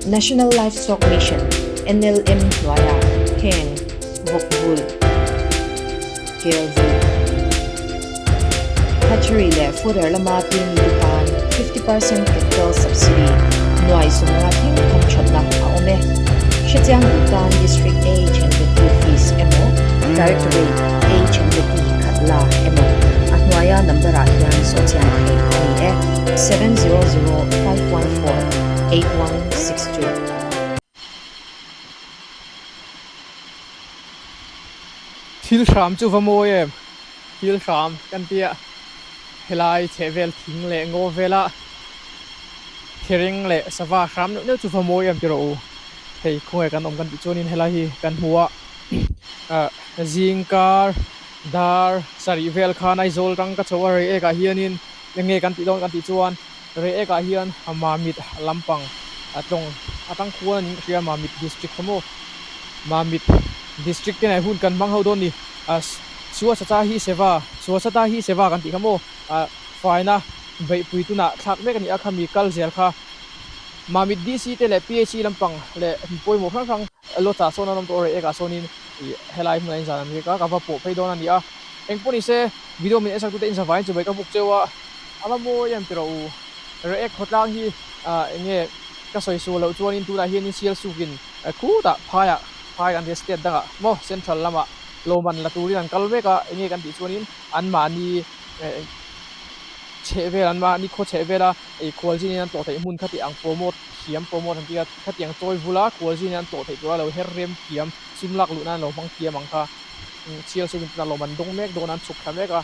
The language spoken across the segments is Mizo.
National Livestock Mission, NLM, hnuaiah heng vawk vulh, kel vulh, hatchery leh fodder lama tuimite tan 50% capital subsidy nuai sumnga thleng tham thatna a awm e. Hrechiang duh tan District AHNBT Office emaw Directorate AHNBT khat la emaw a hnuaia number ah hian zawhchian theih a ni e, 700514 8162. Thil hram chu va mawi em? Thil hram kan tia helai chhehvel thing leh ngaw vela thereng leh sava hram neuh neuh chu va mawi em ti rawh u. Hei khawnge kan awm kan tih chuanin helai hi kan hmu a ah zingkar dar sarih vel khan Aizawl tang ka chho a Reiek ah hianin enge kan tih dawn kan tih chuan Reiek ah hian Mamit lampang a tlawng atang khuan a ning ka hria Mamit district kha maw Mamit district te nen hun kan hmang ho dawn ni a Suasata hi seva Suasata hi seva kan tih kha maw ah faina beihpui tunah thlak mek a ni a khami kal zel kha Mamit DC te leh PHE lampang leh pawimawh hrang hrang Lawta sawn an awm tawh Reiek ah sawnin ih helai hmunah in zan an riak a ka va pawh phei dawn a ni a engpawh ni se video min en sak tute in zavaiin chu bai ka buk cheu a. A va mawi em tiraw u? React khawtlang hi eng nge ka sawi sual loh chuanin tunah hianin sial sukin khutah phaiah phai kan tia state dangah maw central lamah lawmman la turin an kal vek a eng nge kan tih chuanin anmahni chheh vel anmahni khaw chheh vela ei khualzinin an tlawh theih hmun khati ang promote thiam promote an tia khatiang chawi vula khualzinin an tlawh theih tura lo her rem thiam sum lak luh nan lo hmang thiam ang kha. Chhial chungin tunah lawm an dawng mek dawn a, an chhuk thla mek a.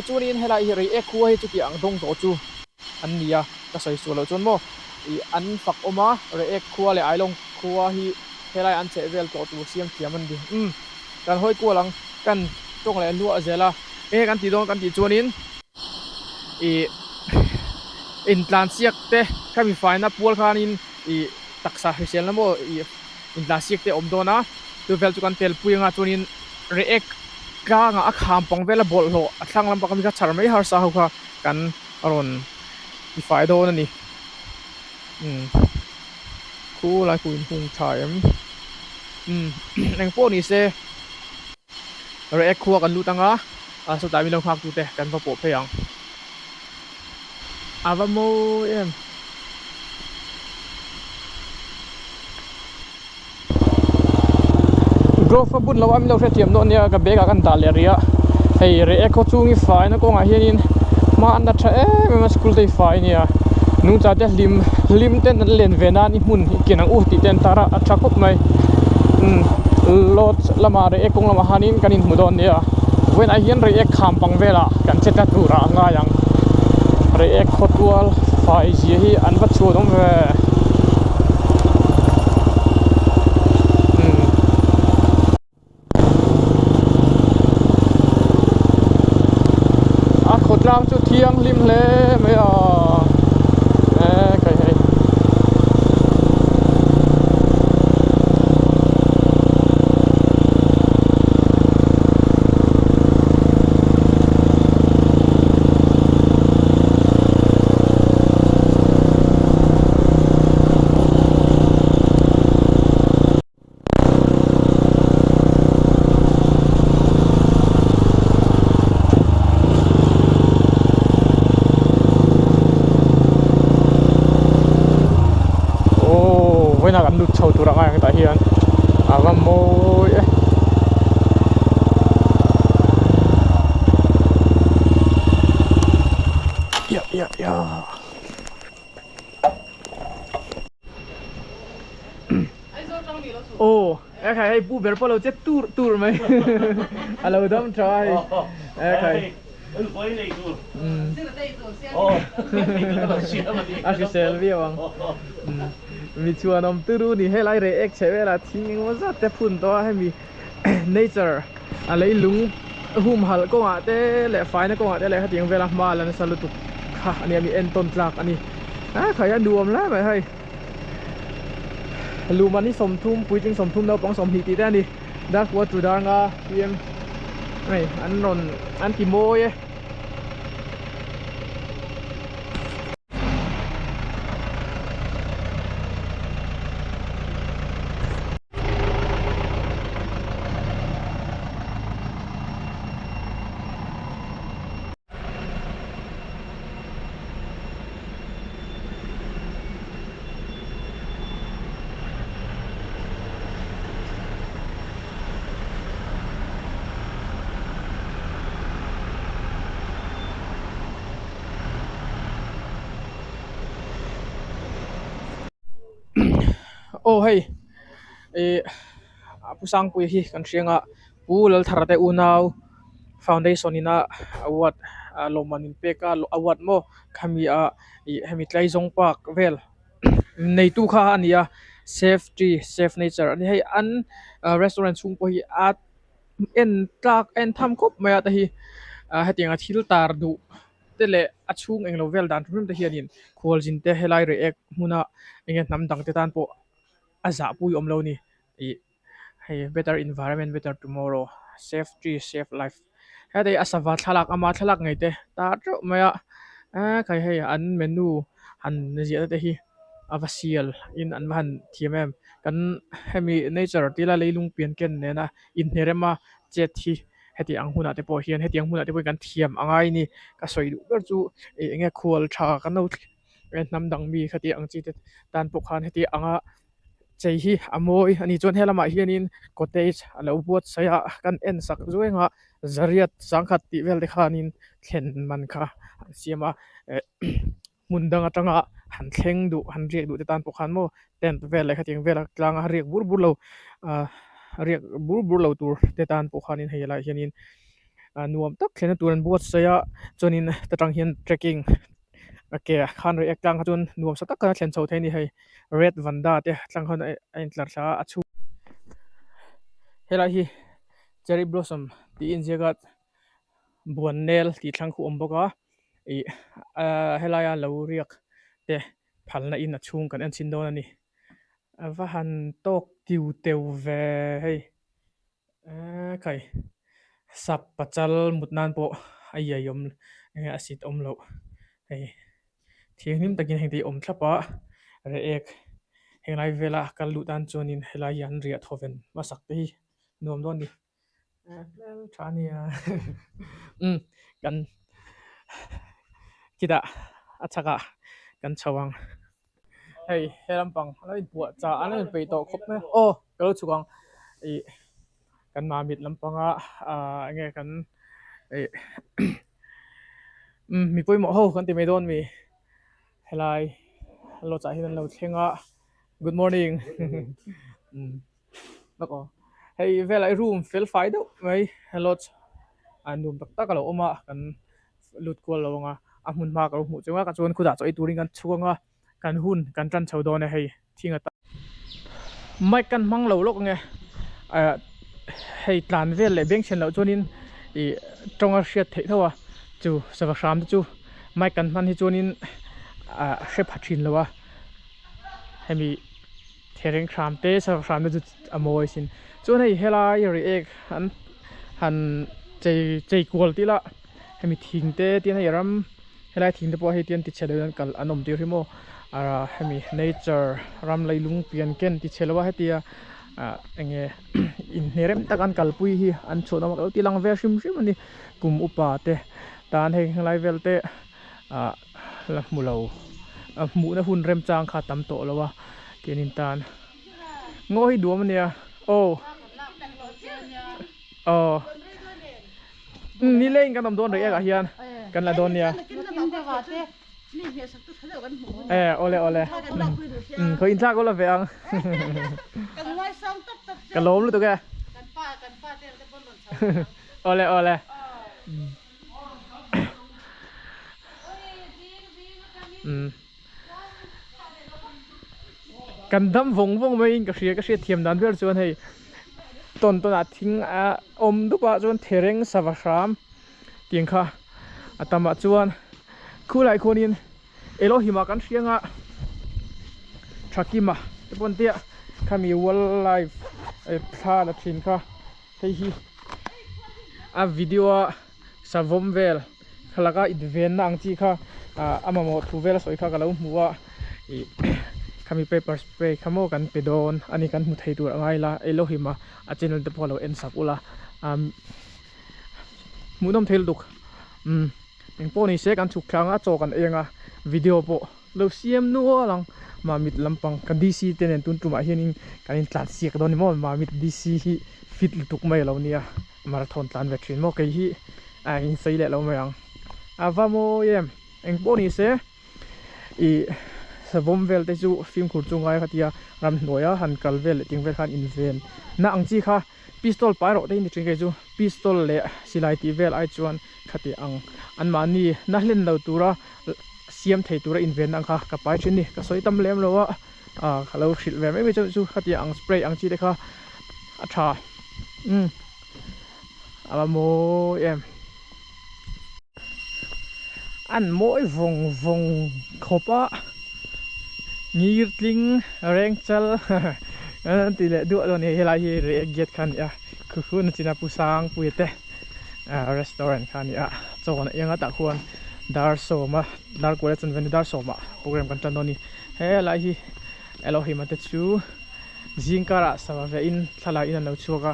Chuanin helai hi Reiek khua hi chuti ang dawng tawh chu an ni a, ka sawi sual loh chuan maw ih an fak awm a, Reiek khua leh Ailawng khua hi helai an cheh vel tawh tur siam thiam an ni. Umm kan hawi kual ang, kan tawng leh hluah zel a, enge kan tih dawn kan tih chuanin ih intlansiak te khami faina pual khanin ih taksa hriselna maw ih intlansiak te a awm dawn a chu vel chu kan tel pui anga chuanin react tlangah a kham pang vel a bawlhhlawh a thlang lampang ami kha chhar mai harsa ho kha kan rawn ti fai dawn a ni umm khu lai khu in hung tha em umm engpawh ni se react khua kan lut anga a sawtah min lo nghak tute kan va pawh phei ang a va mawi em. Glove a bun lo a min lo hrethiam dawn nia ka bag ah kan dah leh rih a hei reh khaw chhung hi fai na kawngah hianin hma an la tha em em a school te hi fai a nia nungcha te hlim hlim ten an len ve nan i hmun hi ken ang u tih te an tar a a tha khawp mai umm lodge lamah reh kawng lamah hianin kan inhmu dawn nia vawiinah hian reh kham pang velah kan che tla turah a ngai ang reh khaw tual fai zia hi an va chhuan awm ve. A khawtlang chu thianghlim hle mai a e kai hei. Aww vawiinah kan lut chho tur ang a tah hian a va mawi e. Aw e khai hei pu ber pawh lo che tur tur mai a lo dam tha a hei e khai a hrisel viau ang mi chhuanawm turu ni helai reh ek chhe velah thing engemaw zat te phun tawh a hemi nature a leilung humhalh kawngah te leh faina kawngah te leh hetiang vela hma la nasa lutuk kha a nia mi entawn tlak a ni a khai a nuam lai mai hei luman hi 30 puitling 30 naupang 20 tih te a ni dar kua chu dar nga pm hei an rawn an ti mawi e. Aw hei ih Pu Sangpuia hi kan hriang a Pu Lalthara te unau foundation ina award lawmman in pek a award maw khami a ih hemi Tlaizawng park vel neitu kha a ni a save tree save nature a ni hei an restaurant chhung pawh hi a en tlak a en tham khawp mai a te hi hetiang a thil tar duh te leh a chhung englo vel dan hrim hrim te hianin khualzin te helai reh ek hmuna enge hnam dang te tan pawh a zahpui awm lo a ni ih hei better environment better tomorrow save tree save life heti a sava thlalak ama thlalak ngei te tar teuh mai a eee khai hei an menu han ziahna te hi a va sial in an va han thiam em kan hemi nature tila leilung pian ken nena inhnerema chet hi heti ang hunah te pawh hian hetiang hunah te pawh hian kan thiam a ngai a ni ka sawi duh ber chu ih enge khual tha kan lo hnam dang mi khati ang chi te tan pawh khan heti anga chei hi a mawi a ni chuan helamah hianin cottage a lo buatsaih a kan en sak zuai ang a zariat sangkhat tih vel te khanin thlen man kha an siam a eh hmun dang atanga han thleng duh han riak duh te tan pawh khan maw tent vel leh khatiang vela tlanga riak bur bur lo ah riak bur bur lo tur te tan pawh khanin hei helaiah hianin ah nuam tak thlenna tur an buatsaih a chuanin ta tang hian trekking a ke ah khan reh tlang kha chuan nuam sa tak khan a thlen chho thei a ni hei red vanda te tlang khan a intlar thla a a chhung helai hi cherry blossom tih inziak a buan nel tih thlang khu a awm bawk a ih ah helaia lo riak te phalna in a chhung kan en chhin dawn a ni a va han tawk tiu teu ve hei eee khai sap pachal mut nan pawh a iai awm enge a sit awm loh hei thianghlim takin heng te hi awm thlap a reh ek henglai vela kal luh tan chuanin helai hi an riah thawven hmasak te hi nuam dawn a ni. Hmel tha ania umm kan khitah a chhakah kan chho ang hei he lampang a lo inpuah chah a lo inpeih tawh khawp mai a aw ka lo chhuk ang ih kan mamit lampanga ah enge kan ih umm mi pawimawh ho kan ti mai dawn mi helai lawchah hian an lo thleng a good morning umm. Lawk aw hei velah hi room fel fai deuh mai lodge a nuam tak tak a lo awm a kan lut kual lo ang a a hmun hma ka lo hmuh cheu a ka chuan khutah chaw ei turin kan chhuk ang a kan hun kan tan chho dawn e hei thing ata mic kan hmang lo lawk ang e ah hei tlan vel leh beng chhen loh chuanin ih tawng a hriat theih tho a chu sava hram te chu mic kan hman hi chuanin ah hre pha thin lo a hemi. Thereng hram te sava hram te chu a mawi sin chuan hei helai react an han chei chei kual tih lah hemi thing te tin hei ram helai thing te pawh hei tian tichhe lo in an kal an awm tir hi maw ah hemi nature ram leilung pian ken tichhe lo a hetia ah enge inhne rem tak an kalpui hi an chhuah nawm a ka lo ti lang ve hrim hrim a ni kum upa te tan hei helai vel te ah. La hmu lo a hmuhna hun remchang kha tam tawh lo a kenin tan ngaw hi duam ania aw aw ni leng kan awm dawn rei ekah hian kan la dawn nia e awle awle khaw inthlak ula ve ang ka lawm lutuk e awle awle. Kan dam vawng vawng maiin ka hria ka hriat thiam dan ber chuan hei tawn tawnah thing a awm dup ah chuan thereng sava hram tiang kha a tamah chuan khulai khuanin Elohim ah kan hria anga Thakima te pawh an tia khami wildlife thla la thin kha. Hei hi a video a savawm vel thlalak a invenna ang chi kha ah a mamawh thu vel a sawi kha ka lo hmu a ih khami paper spray kha maw kan pe dawn a ni kan hmu thei tur a ngai la Elohim a a channel te pawh lo en sak ula ah hmuhnawm thei lutuk umm engpawh ni se kan chhuk thlang a chaw kan ei ang a video pawh. Lo siam nual ang Mamit lampang ka DC te nen tun tumah hianin kan intlan siak dawn ni maw Mamit DC hi fit lutuk mai alo nia marathon tlan ve thin maw kei hi a insei leh lo mai ang a va mawi em engpawh ni se ih. Savawm vel te chu fimkhur chu ngai kha tia ramhnuaia han kal vel leh ting vel khan inven na ang chi kha pistol pai rawh te hi ni thin kei chu pistol leh silai tih vel ai chuan khati ang anmahni na hlen lo tura siam thei tura inven na ang kha ka pai thin ni ka sawi tam lem lo a ah ka lo hrilh ve mai mai chu chu khati ang spray ang chi te kha a tha umm a va mawi em. An mawi vawng vawng khawp a ngir tling reng chal an ti leh duah dawn a ni helai hi reh gate kha a ni a khu khu na chin a pu sangpuia te restaurant kha a ni a chaw an eng a tah khuan dar sawm a dar kual a chanve a ni dar sawmah program kan tan dawn a ni helai hi Elohim a te chu zing karah sava ve in thlalak in an lo chhuak a.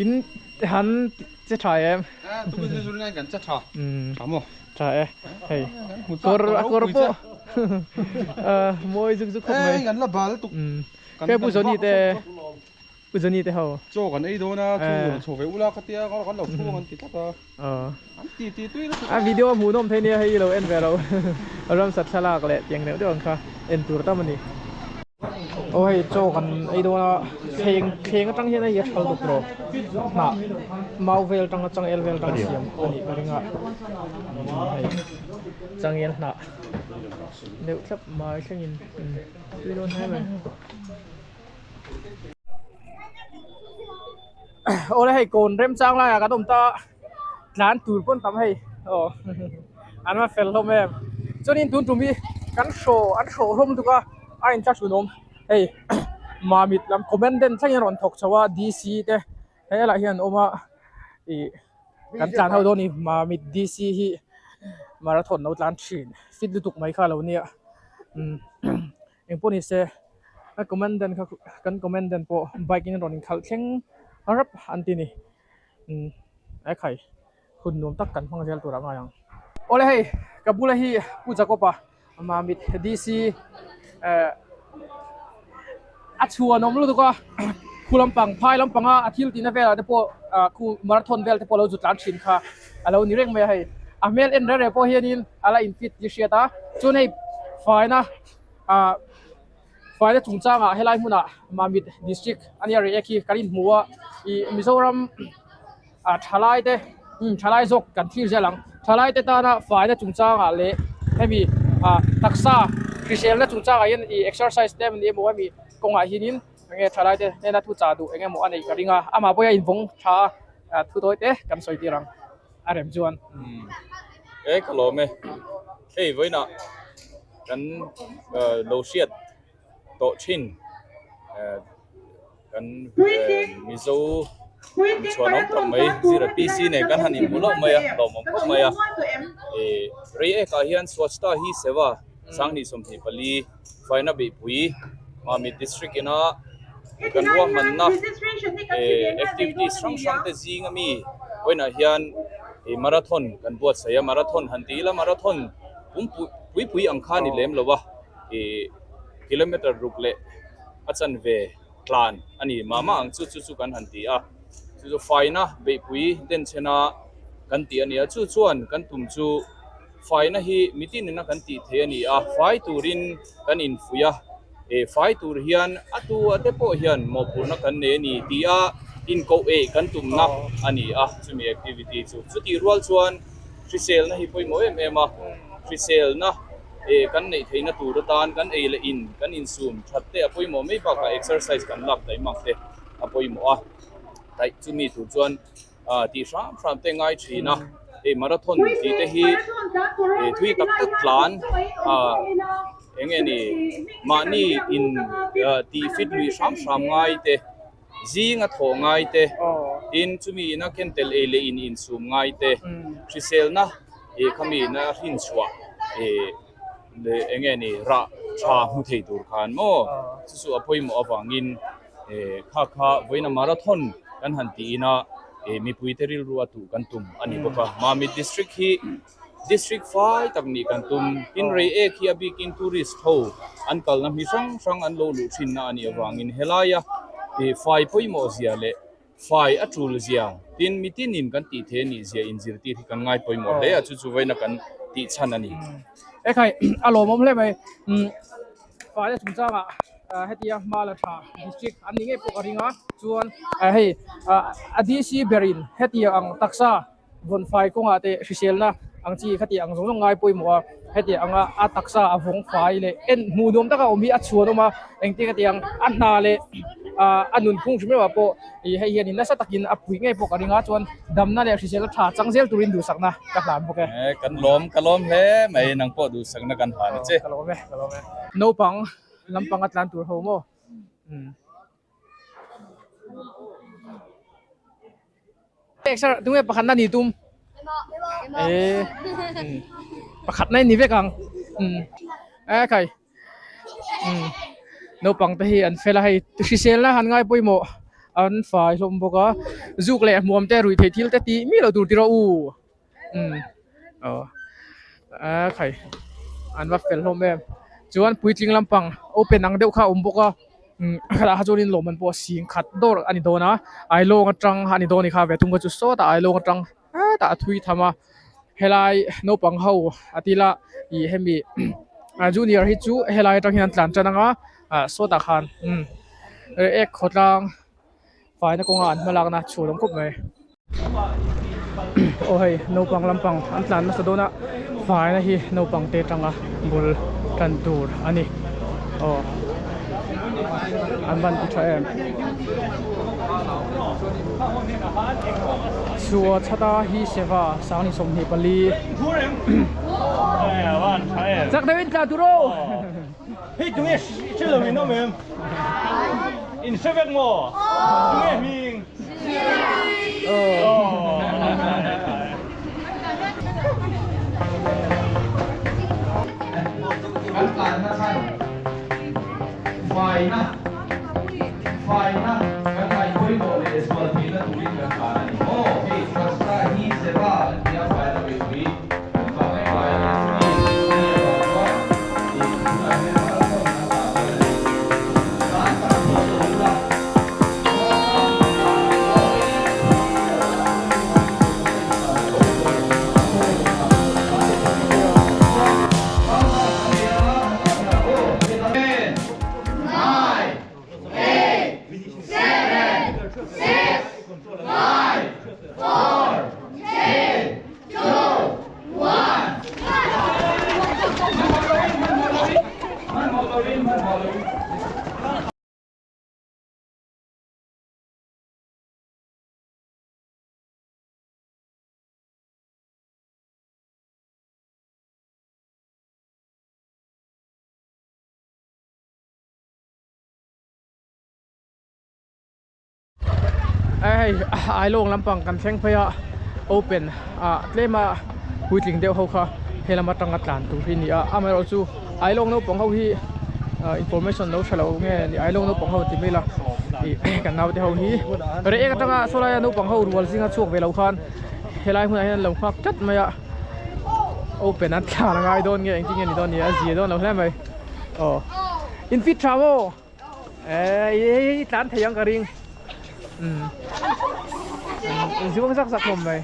In han che tha em? A tu min zul ngai kan che tha. Tha maw? Tha e. Hei. Kawr a kawr pawh. A mawi zuk zuk khawp mai. Kan la bal tuk. Ke pu Johnny te pu Johnny te ho. Chaw kan ei dawn a chu rawn chho ve ula ka tia kan lo thu ang an ti tlat a. An ti ti tui lutuk. A video hmuhnawm thei nia hei i lo en ve lo. Ramsa thlalak leh tiang deuh deuh ang kha en tur tam a ni. Aw hei chaw kan ei dawn a thleng thleng atang hian hei a thal dawk rawh hnah mau vel atanga changel vel atanga siam a nih ka ring a hei changel hnah deuh thlap mai thlengin tui dawn hle mai. Awle hei kawn remchang laiah kan awm ta tlan tur pawn tam hei aw an va fel hlawm em chuanin tun tum hi kan hraw an hraw hlawm lutuk a a inthlahrunawm hei mamit lam commandant thlengin a rawn thawk chho a D_C te helaiah hian an awm a ih kan tlan ho dawn a ni mamit D_C hi marathon lo tlan thin fit lutuk mai kha a lo nia umm. Engpawh ni se a commandant kha kan commandant pawh bike in a rawn inkhalh thleng rap an ti ni umm e khai hun nuam tak kan hmang zel tur ah ngai ang. Awle hei ka bula hi Pu Jacob-a Mamit DC eh a chhuan awm lutuk a khu lampang phai lampanga a thil tihna velah te pawh ah khu marathon vel te pawh a lo zu tlan thin kha a lo ni reng mai a hei a hmel en reng reng pawh hianin a la in fit tih hriat a chuan hei faina ah faina chungchangah helai hmunah Mamit district a nia rei ek hi kan inhmu a ih Mizoram ah thalai te umm thalai zawk kan thlir zel ang thalai te tana faina chungchangah leh hemi ah taksa hriselna chungchangah hian ih exercise te emaw emaw hemi kawngah hianin enge thalai te hnena thu chah duh eng emaw a neih ka ring a amah pawh hi a invawng tha a thu tawi te kan sawi tir ang a rem chuan. E ka lawm e hei vawiinah kan lo hriat tawh thin kan Mizo chhuanawm tak mai zira PC nen kan han inhmu hlauh mai a hlawmawm khawp mai a ih Reiek ah hian Swachhta hi Seva Sanghnih 24 Faina Beihpui Mamit District ina kan ruahmanna activities hrang hrang te zing ami vawiinah hian ih marathon kan buatsaih a marathon han ti ila marathon pui pui ang kha a ni lem lo a ih kilometer ruk leh a chanve tlan a ni mah mah ang chu chu chu kan han ti a chu chu faina beihpui denchhena kan tih a ni a chu chuan kan tum chu faina hi mitin ina kan tih theih a ni a fai turin kan infuih a eh fai tur hian a tu a te pawh hian mawhphurhna kan nei a ni tih a inkoh eih kan tumna a ni a chumi activity chu chutih rual chuan hriselna hi pawimawh em em a hriselna. Eh kan neih theihna tur atan kan ei leh in kan insum that te a pawimawh mai bakah exercise kan lak daih mak te a pawimawh a daih chumi tur chuan ah tih hram hram te ngai thin a hei marathon tih te hi eh thui tak tak tlan ah eng nge ni mahni in ah tih fit lui hram hram ngai te zing a thawh ngai te tin chumi ina ken tel ei leh in insum ngai te hriselna ih khami ina hrinchhuah ih leh eng nge ni rah tha hmu thei tur khan maw chu chu a pawimawh avangin ih kha kha vawiina marathon kan han tih ina ih mipuite rilru a tuh kan tum a ni bawk a Mamit district hi. District fai tak nih kan tum. Tin rei ek hi a bikin tourist ho an kalna hmi hrang hrang an lo luh thinna a nih avangin helaia ih fai pawimawh zia leh fai a tul zia tin mitinin kan tih thei a nih zia inzirtir hi kan ngai pawimawh hle a, chu chu vawiina kan tih chhan a ni. Ekhai a lawmawm hle mai umm faina chungchangah hetia hma la tha district an ni ngei pawh ka ring a chuan hei a DC berin hetiang ang taksa vawn fai kawngah te hriselna ang chi khati ang zawng zawng ngai pawimawh a heti anga a taksa a vawng fai leh en hmuh nuam taka awm hi a chhuan awm a engtin heti ang a hna leh ah a nunphung hrim hrim ah pawh ih hei hianin nasa takin a puih ngei pawh ka ring a chuan damna leh hriselna tha chang zel turin duhsakna ka hlan bawk e. Eh kan lawm ka lawm hle mai nang pawh duhsakna kan hlan a che. Ka lawm e ka lawm e. Naupang lampang a tlan tur ho maw umm. Sir tunge pakhat na ni tum eh pakhat na ni vek ang e khai naupang te hi an fel a hei hrisel na han ngai pawimawh an fai hlawm bawk a zuk leh hmuam te ruih theih thil te tih miah loh tur tiraw u. Umm aw a khai an va fel hlawm em chuan puitling lampang open ang deuh kha a awm bawk a umm khalah kha chuanin lawmman pawh sing khat dawr a ni dawn a ailawng atang a ni dawn a ni kha ve thung kha chu sawtah ailawng atang hetah a thui tham a helai naupang ho a tila ih hemi junior hi chu helai atang hian an tlan tan ang a ah sawtah khan umm ek khawtlang faina kawnga an hmalakna chhuah awm khawp mai. Aw hei naupang lampang an tlan nasa dawn a faina hi naupang te atanga bul tan tur a ni aw an van ti tha em chua chhata hi seva sang ni 24 chak deuhin tlan tur aw. Hei tunge hre lo in awm em? In hre vek maw? Tunge hming? Kan tlanna chhan faina faina kan ngaihpawimawh leh zual theihna turin kan tlan a ni maw? Hei Swachhta hi Seva an ti a, faina beihpui kan tlan reng lai a ni. Chumi a nih avang chuan ih tunah hian marathon kan tlan dawn a ni. Tlan chak phawt lo ula. Hei Ailawng lampang kan thleng phei a open ah tlem a puitling deuh ho kha he lam atanga tlan tur hi a ni a amaherawhchu Ailawng naupang ho hi information lo tha lo nge ni Ailawng naupang ho ti mai la ih kan naute ho hi reh ek atanga saw laia naupang ho rual zinga chhuak ve lo khan helai hmunah hian an lo nghak tlat mai a open an thlan a ngai dawn nge engtin nge ni dawn ni a zia dawn lo hle mai aw in fit tha maw eh i tlan thei ang ka ring umm zuang zak zak hlawm mai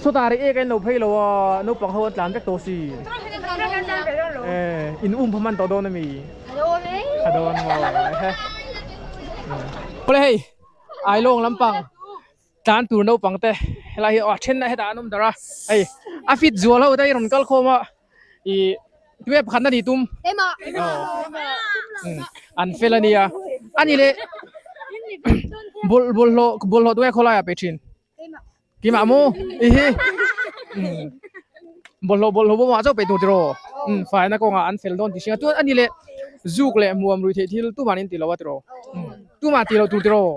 sawtah reh ek a inlo phei lo a naupang ho an tlan vek tawh si eh in um pha hman tawh dawn ami a dawn maw awle hei ailawng lampang tlan tur naupang te helai hi aw a then hetah an awm darh a hei a fit zual ho te hi rawn kal khawm a ih tunge pakhat na nih tum an fel a nia a ni leh bawlh bawlhhlawh bawlhhlawh tunge khawlai ah pe thin keimah maw ihi bawlhhlawh bawlhhlawh bawmah chauh pe tur tiraw faina kawngah an fel dawn tih hria chuan a ni leh zuk leh hmuam ruih theih thil tumah an inti lo a tiraw. Tumah tih loh tur tiraw?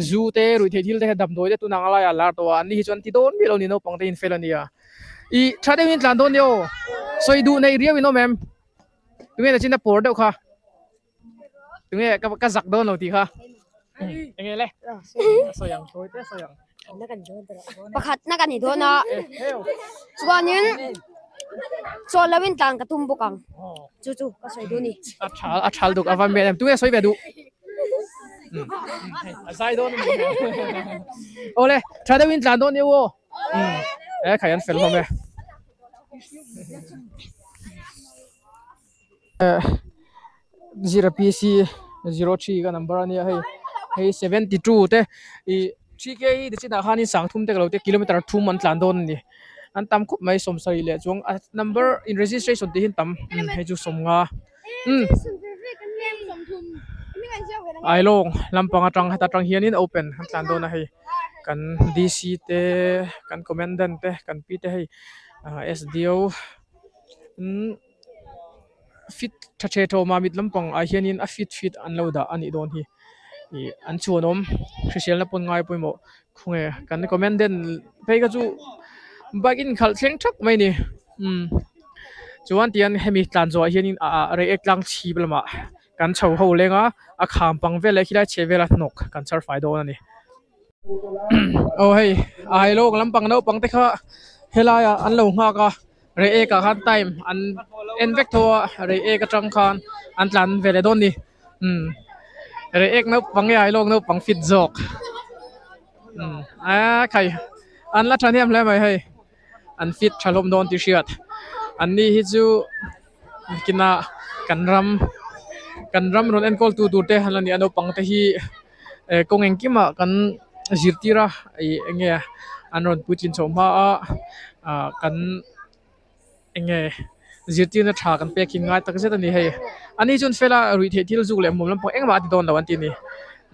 Zu te, ruihtheih thil te kha damdawi te tunah nga laiah a lar tawh a, anni hi chuan ti dawn miah lo ni naupang te in fel a nia. Ih tha deuhin tlan dawn nia aw, sawi duh nei riau in awm em? Tunge na chin a pawr deuh kha? Tunge ka zak dawn lo tih kha? Enge le? Sawi ang, sawi te sawi ang. Pakhat na kan ni dawn a, chuanin chawl loin tlan ka tum bawk ang, chu chu ka sawi duh a ni. A tha a thal duk a va hmel em, tunge sawi ve duh? A zai dawn a ni. Awle, tha deuhin tlan dawn nia u aw. E khai an fel hlawm e. Zira PC 03 ka number ania hei hei 72 te ih 3K hi tichinah khanin sangthum te ka lo tia kilometer thum an tlan dawn a ni an tam khawp mai sawmsarih leh chuang a number in registration tih hi an tam hei chu sawmnga umm Ailawng lampang atang heta tang hianin open an tlan dawn a hei kan DC te kan commandant te kan pi te hei ah SDO umm fit tha the thaw mah mit lampang ah hianin a fit fit an lo dah a nih dawn hi ih an chhuanawm hriselna pawn ngai pawimawh khawnge kan commandant phei kha chu bike in khalh thleng thak mai a ni umm chuan tihian hemi tlan zawh ah hianin ah reiek tlang chhip lamah kan chho ho leng a a kham pang vel leh khilai chheh vela hnawk kan chhar fai dawn a ni. Aw hei Ailawng lampang naupang te kha helai ah an lo nghak a Reiek ah khan time an en vek tho a Reiek atang khan an tlan ve leh dawn a ni umm Reiek naupang nge Ailawng naupang fit zawk umm aa khai an la thahnem hle mai hei an fit tha hlawm dawn tih hriat an ni hi chu kinah kan ram kan ram rawn enkawl tu tur te an la ni a naupang te hi. Eh kawng engkimah kan zirtir a ih eng nge an rawn puitlin chhoh hma a ah kan eng nge zirtirna tha kan pek hi ngai tak zet a ni hei ani chuan fela ruih theih thil zuk leh hmuam lampang engmah a ti dawn lo an ti a ni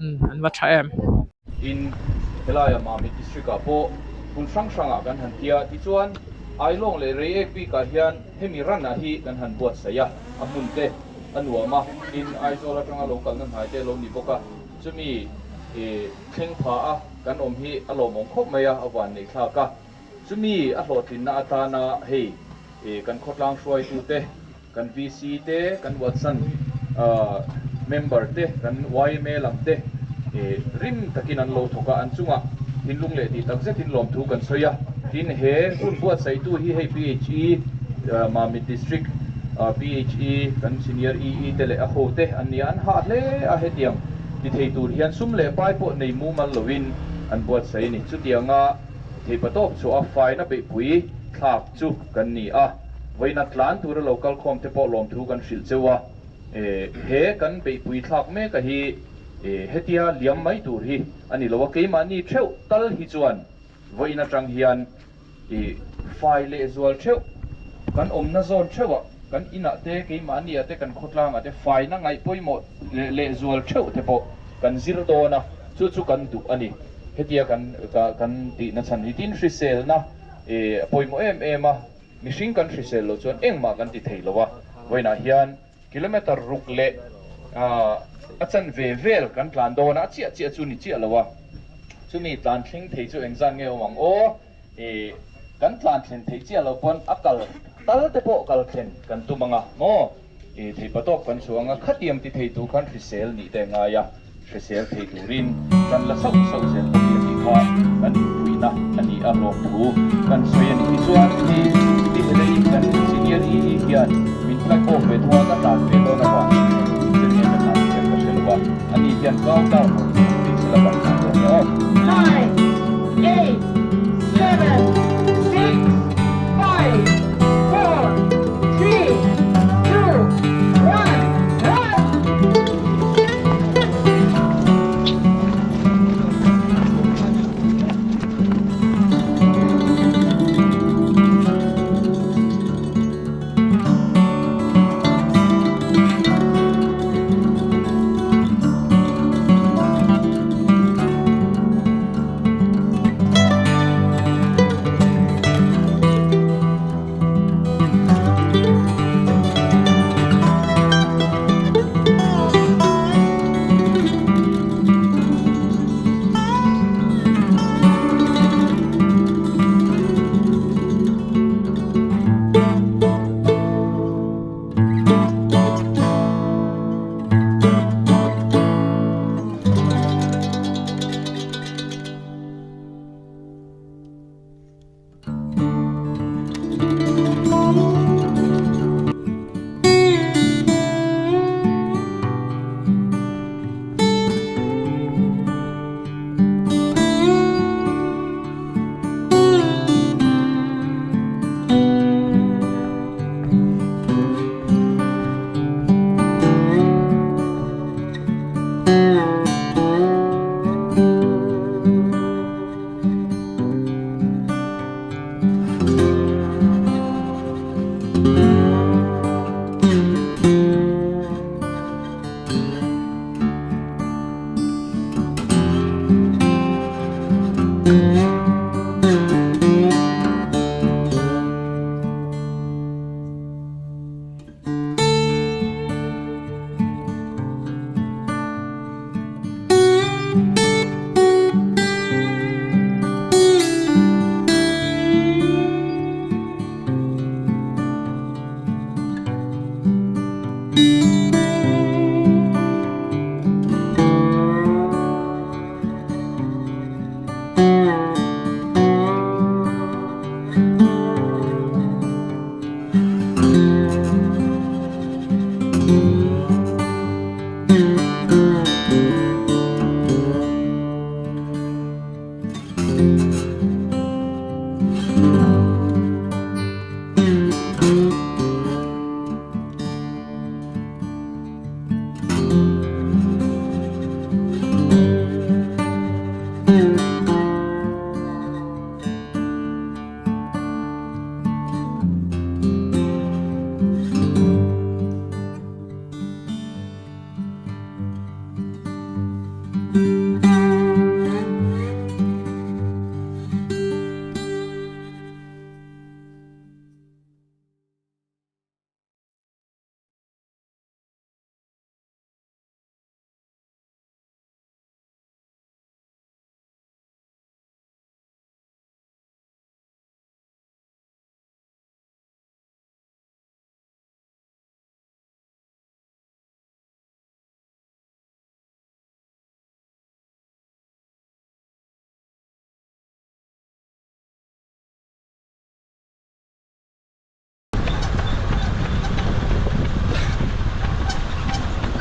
umm an va tha em. Tin, helaiah Mamit District ah pawh hmun hrang hrangah kan han tia tichuan Ailawng leh Reiek bikah hian hemi run ah hi kan han buatsaih a, a hmun te a nuam a, tin Aizawl atanga lo kalna hnai te lo ni bawk a, chumi thleng pha a kan awm hi a lawmawm khawp mai a, a van neih thlak a, chumi a hlawhtlinna atana hei kan khawtlang hruaitu te, kan VC te, kan Watson member te, kan yma lam te rim takin an lo thawk a, an chungah thinlung leh tih tak zetin lawmthu kan sawi a, tin he hun buatsaihtu hi hei PHE Mamit District PHE kan Senior EE te leh a ho te an ni a, an hah hle a hetiang ti thei tur hian sum leh pai pawh nei mumal lovin an buatsaih a ni. Chutianga theihpatawp chhuah a faina beihpui thlak chu kan ni a, vawiina tlan tura lo kalkhawm te pawh lawmthu kan hrilh cheu a, he kan beihpui thlak mek a hi hetia liam mai tur hi a ni lo a, keimahni theuh tal hi chuan vawiin atang hian I fai leh zual theuh, kan awmna zawn theuhah, kan inah te, keimahniah te, kan khawtlangah te faina ngaih pawimawh leh zual theuh te pawh kan zir dawn a, chu chu kan duh a ni. Hetia kan kan tihna chhan hi tin hriselna a pawimawh em em a, mihring kan hrisel loh chuan engmah kan ti thei lo a, vawiinah hian kilometer ruk leh a chanve vel kan tlan dawn a, a chiah chiah chu ni chiah lo a, chumi tlan thleng thei chu engzan nge awm ang aw? I kan tlan thlen theih chiah loh pawn a kal tal te pawh kal thlen kan tum ang a maw? I theihpa tawp kan chhuah ang a, khatiang ti thei tur khan hrisel nih te ngai a, hrisel thei turin kan la sauh sauh zel bawk ila tih kha kan inpuihna a ni a, lawmthu kan sawi a ni. Tichuan hei ti helai kan senior EE hian min flag off ve thung a, ka tlan ve dawn avangin chen nge ka tlan hian ka hre lo a, ani hian counter tih sela kan tlan dawn nia aw. Nine, eight, seven, six, five, four, three, two, one, run!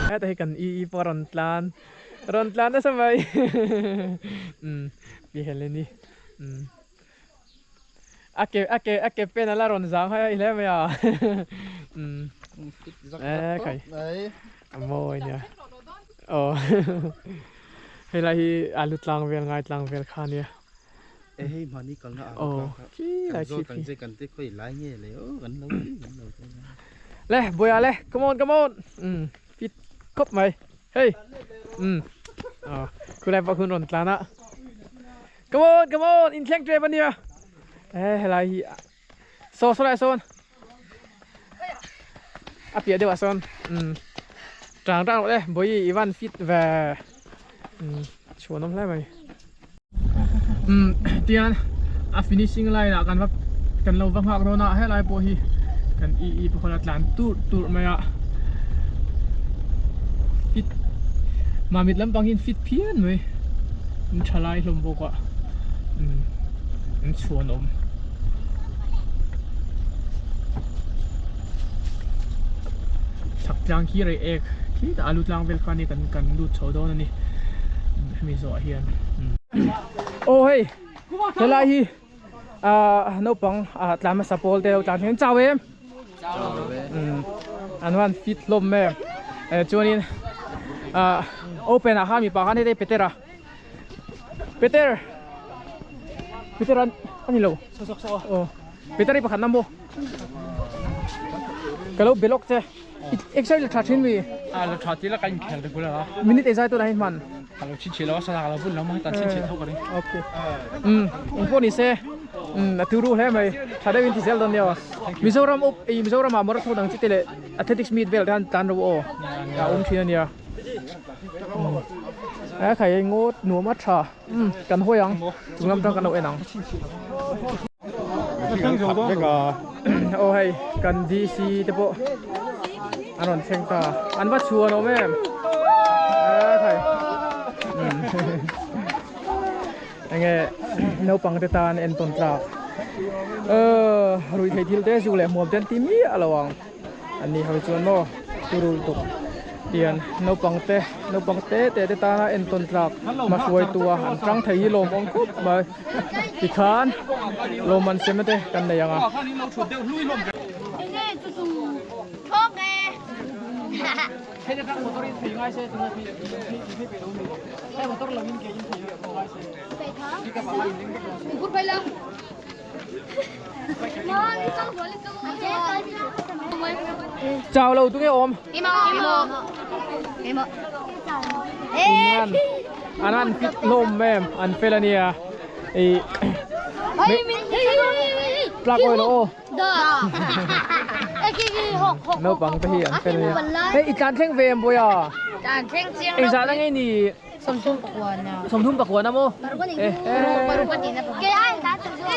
Heta hi kan i pawh rawn tlan rawn tlan nasa mai umm pi Heleni umm a ke a ke a ke pen ala rawn zang hai hle mai a umm e khai a mawi nia aw helai hi alu tlang vel ngai tlang vel kha nia. E hei mahni kalna ang tlang kha kan zawt ang che kan te khawi lai nge le aw kan lo kan lo Le buia le come on come on um fit khawp mai hei um aw khulai pawh khun rawn tlan a come on come on in thleng tep ania e helai hi saw saw lai sawn a piah deuh ah sawn um tang tang rawh le bawi i van fit ve um chhuan awm hle mai um tian a finishing line ah kan va kan lo va nghak dawn a helai pawh hi kan i i pakhat a tlan turh turh mai a fit mamit lampang hi an fit phian mai an tha lai hlawm bawk a um an chhuan awm. Chhak tlang khi rei ek khi tah alu tlang vel kha ania kan kan lut chho dawn ani hemi zawh ah hian aw hei helai hi ah naupang ah tlan hmasa pawl te lo tlan hian chau em an van fit hlawm em chuanin ah open ah khan mipa khan hei Peter a Peter Peter an ani lo aw Peter hi pakhat na maw ka lo belawk che exercise la tha thin mi a la tha ti la ka inkhel regular a minute exercise tuna hi hman ka lo chhin chhe lo a sana ka lo bun lo ma tan chhin chhe tho ka ring okay um eng pawh ni se um a turu hle mai tha deuhin ti zel dawn nia Mizoram up ei Mizoram ah marathon ang chi te leh athletics meet vel te han tlan ro aw a awm thin ania a khai ngaw nuam a tha um kan hawi ang chung lam tang kan lo en ang aw hei kan DC te pawh an rawn thleng ta an va chhuan awm em a khai enge naupang te tan entawn tlak ruih theih thil te zu leh hmuam te an ti miah lo ang. An ni ho chuan maw turul tuk tian naupang te naupang te te te tana entawn tlak hmahruaitu a an tang thei hi lawmawm khawp mai tikhan lawmman sem te kan nei ang a. Chau lo tunge awm? An an an fit hlawm em an fel ania i tlak awi lo aw naupang te hi an fel ania hei i tlan thleng ve em bawiha engzah na nge ni 34 na maw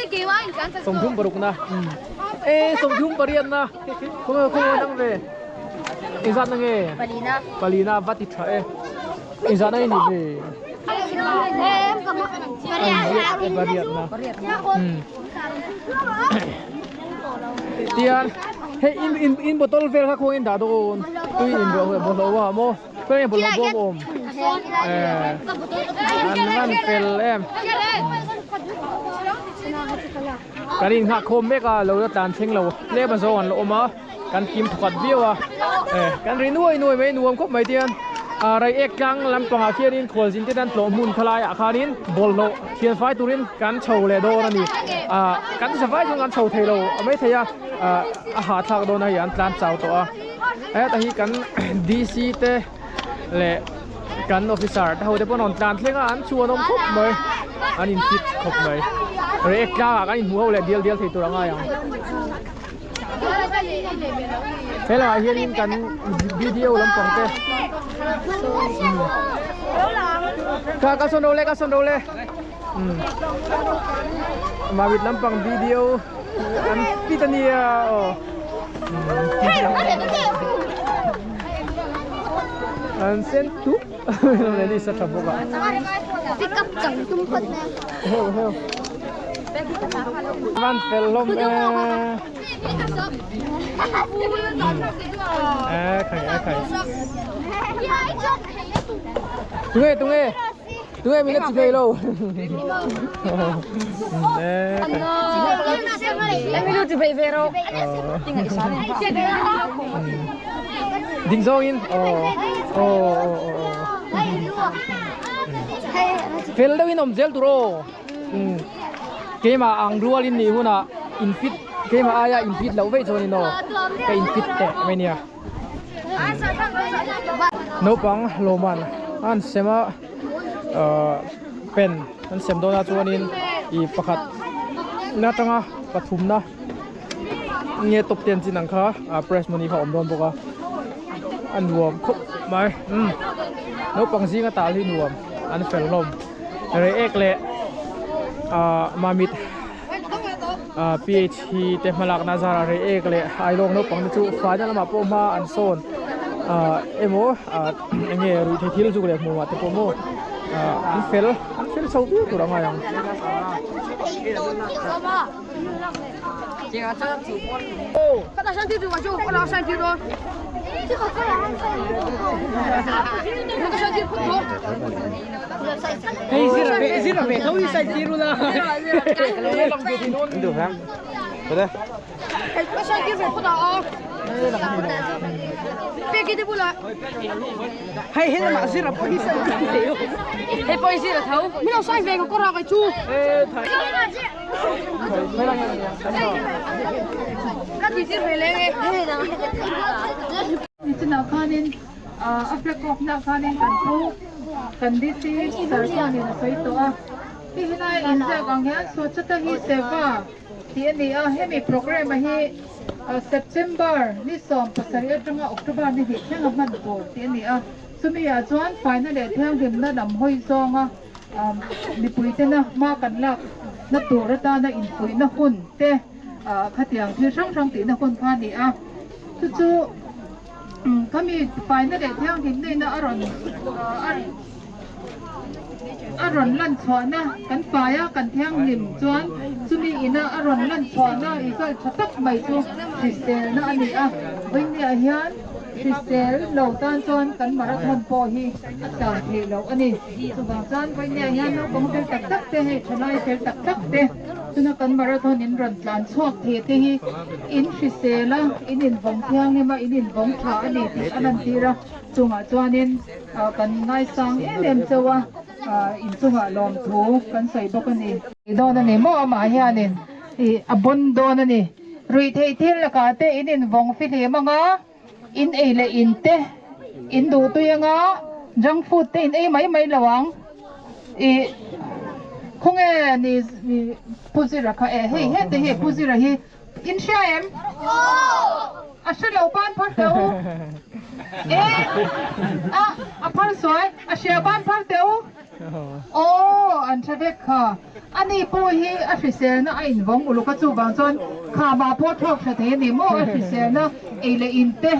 36 na e 38 na khawnge khawnge nang ve engzat na nge palina va ti tha e engzat na nge ni ve pariat na tian hei in in in bottle vel kha khawnge in dah dawn tui in ruah bawlhhlawh a maw Khawnge bawlhhlawh bawm awm eh an van fel em kan inghah khawm mek a lo la tlan thleng lo tlem a zawng an la awm a kan kim thawkhat viau a eh kan ri nuai nuai mai nuam khawp mai tian ah Reiek tlang lampangah khianin khualzin te tan tlawh hmun khalai ah khanin bawlhhlawh thianfai turin kan chho leh dawn a ni ah kan zavai chuan kan chho thei lo a maithei a ah a hahthlak dawn a hei an tlan chau tawh a. Heta hi kan DC te leh kan officer te ho te pawh an rawn tlan thleng a an chhuan awm khawp mai an in fit khawp mai reiek tlang ah kan inhmuh ho leh dial dial thei tur a ngai ang helaiah hianin kan video lampang te ka ka sawn ro le ka sawn ro le Mamit lampang video an fit ania aw an sen tup ni sa tha bawk a pick up chang tum phawt na heu heu van fel hlawm e e khai e khai tunge tunge Tunge min a chi thei lo. Ding zawng in. Fel deuh in awm zel tur aw. Keimah ang rual in nih hunah in fit keimah aia in fit loh veih chuan in aw ka in fit teh mai nia. Naupang lawmman an sem a ahh pen an sem dawn a chuanin ih pakhat na atanga pathumna nge top ten chin ang kha ah prize money kha a awm dawn bawk a a nuam khawp mai umm naupang zinga tal hi nuam an fel hlawm reiek leh ahh mamit. PH hi te hmalakna zarah rei ek leh Ailawng naupang te chu faina lamah pawh hma an sawn emaw eng nge ruihtheih thil zuk leh hmuh ah te pawh maw an fel an fel chho viau tur a ngai ang. Nichinah khanin a flag off na khanin kan pu kan DC sir chuanin a sawi tawh a. Hei helai inziak ang hian Swachhata Hi Seva tih a ni a, hemi programme hi September ni 17 atanga October ni hnih thleng a hman tur tih a ni a. Chumi ah chuan faina leh thianghlimna lam hawi zawnga mipui tena hma kan lak na tur atana inpuihna hun te khatiang thil hrang hrang tihna hun kha a ni a. Chu chu khami faina leh thianghlimna ina a rawn a rawn lan chhuahna kan fai a kan thianghlim chuan chumi ina a rawn lan chhuahna result tha tak mai chu hriselna a ni a. Vawinia hian hrisel lo tan chuan kan marathon pawh hi a tlan theih loh a ni. Chuvang chuan vawinia hian naupang fel tak tak te hei thalai fel tak tak te chuna kan marathon in rawn tlan chhuak thei te hi in hrisel a, in invawng thianghlim a, in invawng tha a ni tih a lantir a. Chungah chuanin kan ngaisang em em chauh a, inchungah lawmthu kan sawi bawk a ni. Dawn a ni maw amah hianin ih a bawn dawn a ni. Ruihtheih thil lakah te in invawng fihlim anga. In ei leh in te in duh tui anga junk food te in ei mai mai lo ang. Ih khawnge ni Pu Zira kha e hei hete hi Pu Zira hi in hria em? A hre lo ban phar teh u. E a a phar suai a hria ban phar teh u. Aw an hre vek kha. Ani pawh hi a hriselna a invawng uluk a chuvang chuan khamah pawh thlawk hre thei a ni maw a hriselna ei leh in te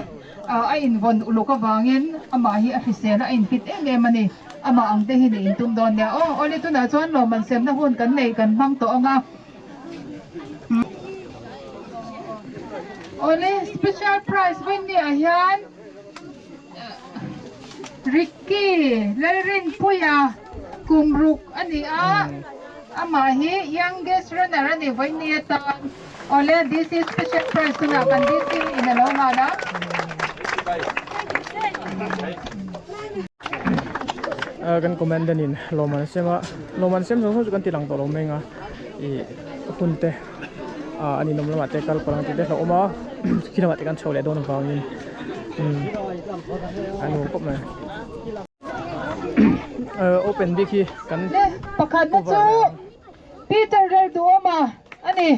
a invawn uluk avangin amah hi a hriselna a infit em em a ni. Amah ang te hi nih in tum dawn nia. Aw awle tunah chuan lawmman semna hun kan nei kan hmang tawh ang a. Awle special prize vawiin ah hian Ricky Lalrinpuia kum ruk a ni a, amah hi youngest runner a ni vawiin atan. Awle DC special prize tunah kan DC in a lo ngal a. Kan commandant in lawm an sem a, lawm an sem zawng zawng chu kan ti lang tawh lo mai ang a, ih hun te ah an inawm lamah te kal palh ang tih te hlauhawm a, khi lamah te kan chho leh dawn avangin umm a nuam khawp mai. Open bik hi kan Pakhatna chu Peter Ralduhawma a ni.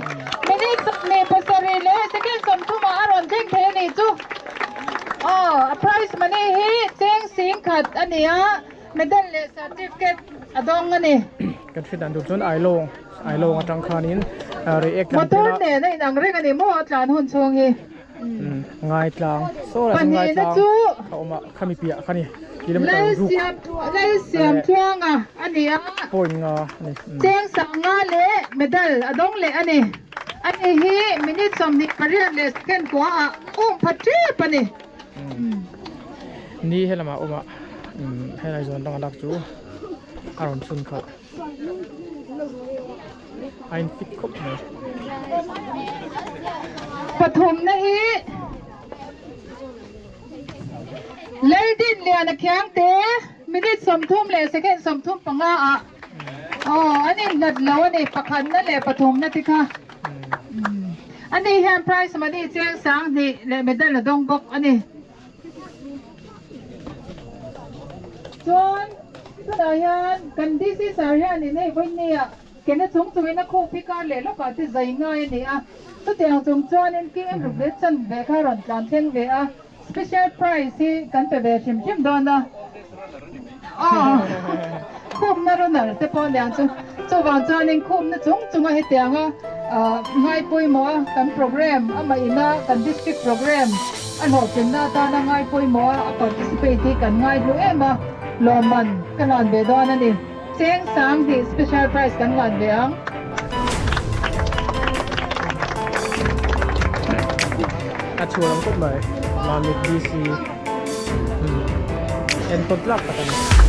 Minute 27 leh second 30 ah a rawn thleng thei a nih chu. Aw, a prize money hi cheng 10,000 a ni a, medal leh certificate a dawng a ni. Kan hriat dan tur chuan Ailawng, Ailawng atang khanin Reiek tlan Motor nen a inang reng a ni maw a tlan hun chhung hi. Ngaitlang, saw lai chu Ngaitlang a awm a, khami piah kha ni kilometer ruk Lalsiamtluanga a ni a, point nga a ni. Cheng sanga leh medal a dawng leh a ni. Ani hi minute 28 leh second kua ah um pha tep a ni. Ni helamah awm a, helai zawn danga lak chu a rawn chhun khalh. A in fit khawp mai. Pathumna hi Laldin Liana Khiangte minute 30 leh second 35 ah aw an inhlat lo a ni pakhatna leh pathumna te kha. Ani hian prize money cheng 2000 leh medal a dawng bawk a ni. Chuan tunah hian kan DC sir hianin hei vawinia kena chung chungin a khup hi kar leh lawkah te zai ngai a ni a, chutiang chung chuanin KM Rukve chan ve kha rawn tlan thleng ve a, special prize hi kan pe ve hrim hrim dawn a, aw khupna runner te pawh aniang chu, chuvang chuanin khupna chung chunga hetianga ngai pawimawh a kan program amah ina kan district program. A hlawhtlinna atana ngai pawimawh a, a participate hi kan ngai hlu em a, lawmman ka hlan ve dawn a ni. Cheng 2000 special prize kan hlan ve ang. A chhuah ang khawp mai, Mamit DC entawn tlak tak a ni.